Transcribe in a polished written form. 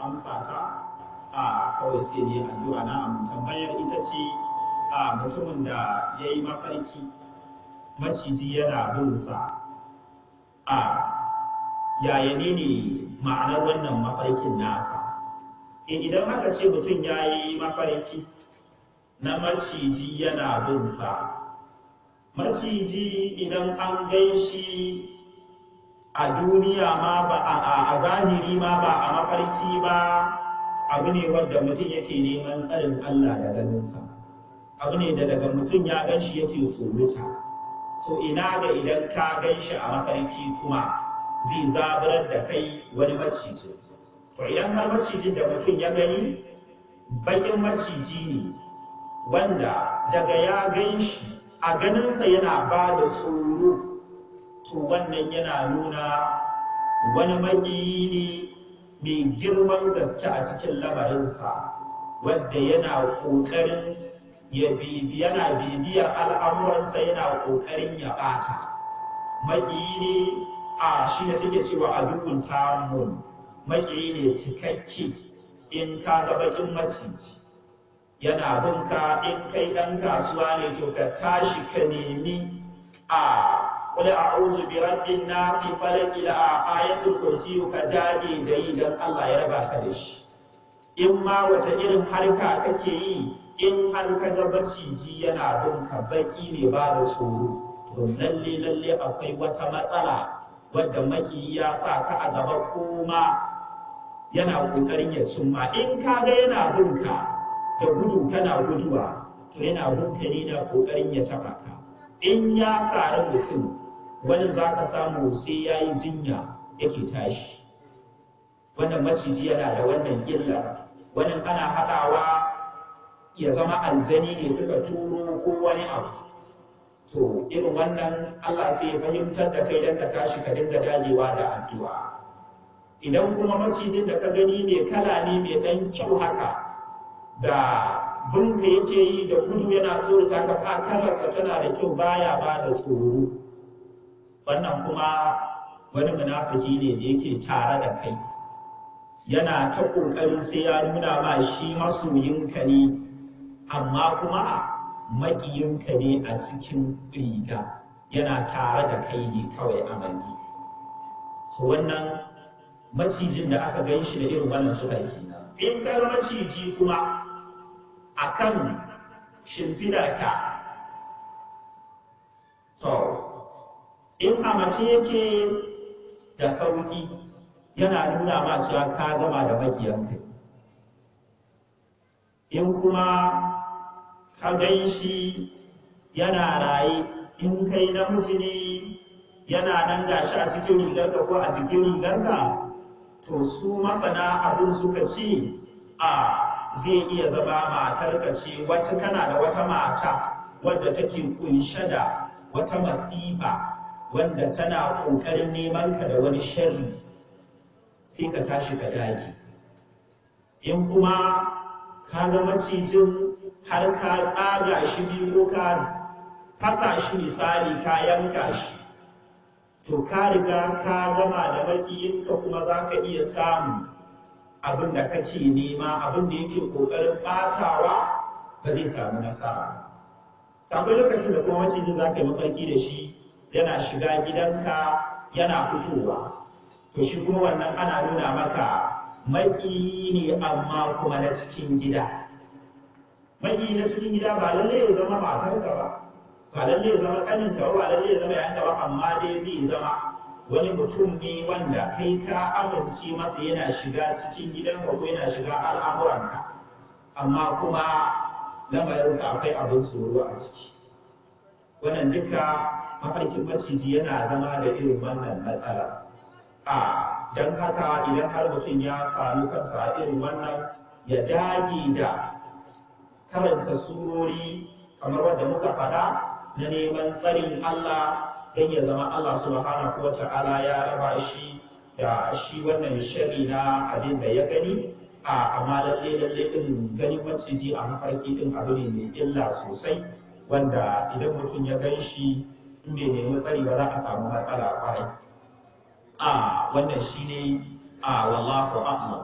amsa ta a kawai sai ne addu'a. Na tambayar ita ce a mutumin da ya yi mafarki maciji yana bin sa, a yaya ne ma'anar wannan mafarkin nasa? Idan aka ce mutum ya yi mafarki na maciji yana bin sa, maciji idan an gan shi a duniya ma ba a zahiri ma ba a mafarki ba, abu ne wadda mutum yake neman tsarin Allah da ganinsa, abu ne da daga mutum ya gan shi yake tsorota. So ina ga idan ka gan shi a mafarki kuma zai zaburar da kai wani maciji. To idan har macijin da mutum ya gani bakin maciji ne wanda daga ya gan shi a ganinsa yana ba da tsoro, to wannan yana nuna wani maƙiyi ne mai girman gaske a cikin lamarinsa, wadda yana ƙoƙarin yana bibiyar al'amuransa, yana ƙoƙarin ya ɓata. Maƙiyi ne a shi ne suke cewa aduwwun tamun, maƙiyi ne cikakke. In ka ga baƙin maciji yana bunka, in kai ɗan kasuwa ne to ka tashi ka nemi a qul a'udhu bi rabbin nasi falaki la ayatul kursi, ka dage da yi don Allah ya raba ka da shi. In ma wace irin harka kake yi, in har ka ga maciji yana bunka baki mai ba da tsoro, to lalle lalle akwai wata matsala wadda makiyi ya sa ka a gaba kuma yana kokarin ya cimma. In ka ga yana bunka da gudu kana guduwa, to yana bunka ne na kokarin ya taba ka. In ya sari mutum, wani za ka samu sai ya yi jinya yake tashi. Wannan maciji yana da wannan illa. Wani ana haɗawa ya zama aljani ne suka turo ko wani abu. To irin wannan Allah sai ya fahimtar da kai don ka tashi ka dinga dagewa da addu'a. Idan kuma macijin da ka gani mai kala ne mai ɗan kyau haka da bunka yake yi da gudu yana tsorata ka, fa kalarsa tana da kyau baya ba da tsoro, wannan kuma wani munafiki ne da yake tare da kai, yana ta ƙoƙarin sai ya nuna ma shi masoyinka ne, amma kuma maƙiyinka ne a cikin riga, yana tare da kai ne kawai amalli. To wannan macijin da aka gan shi da irin wannan suka kenan. In ka maciji kuma akan shimfidarka, to in a mace yake da sauki, yana nuna ma cewa ka gama da makiyanka. In kuma ka gan shi yana raye, in kai namiji ne yana nan gashi a cikin rigarka ko a jikin rigarka, to su masana abin suka ce a zai iya zama matarka ce, wata kana da wata mata wadda take kunshe da wata masifa wanda tana ƙoƙarin neman ka da wani sharri, sai ka tashi ka dage. In kuma ka ga macijin har ka tsaga shi biyu ko ka fasa shi misali ka yanka shi, to ka riga ka gama da makiyinka, kuma za ka iya samu abin da kake nema, abin da yake ƙoƙarin ɓatawa ba zai samu nasara ba. Akwai lokacin da kuma macijin za ka yi mafarki da shi yana shiga gidanka yana fitowa, to shi kuma wannan ana nuna maka maƙiyi ne, amma kuma na cikin gida. Maƙiyi na cikin gida ba lallai ya zama matarka ba, ba lallai ya zama ƙaninka ba, ba lallai ya zama yayanka ba, amma dai zai zama wani mutum ne wanda kai ka amince masa yana shiga cikin gidanka ko yana shiga al'amuranka, amma kuma lamarinsa akwai abin tsoro a ciki. Wannan duka mafarkin maciji yana zama da irin wannan matsala. A don haka idan har mutum ya sami kansa a irin wannan, ya dage da karanta surori kamar wadda muka faɗa na neman tsarin Allah, don ya zama Allah subhanahu wa ta'ala ya raba shi da shi wannan shari na abin da ya gani. A amma lalle lalle din ganin maciji a mafarki din abu ne mai illa sosai, wanda idan mutum ya gan shi in bai nemi tsari ba za a samu matsala kwarai. A wannan shine a wallahu a'lam.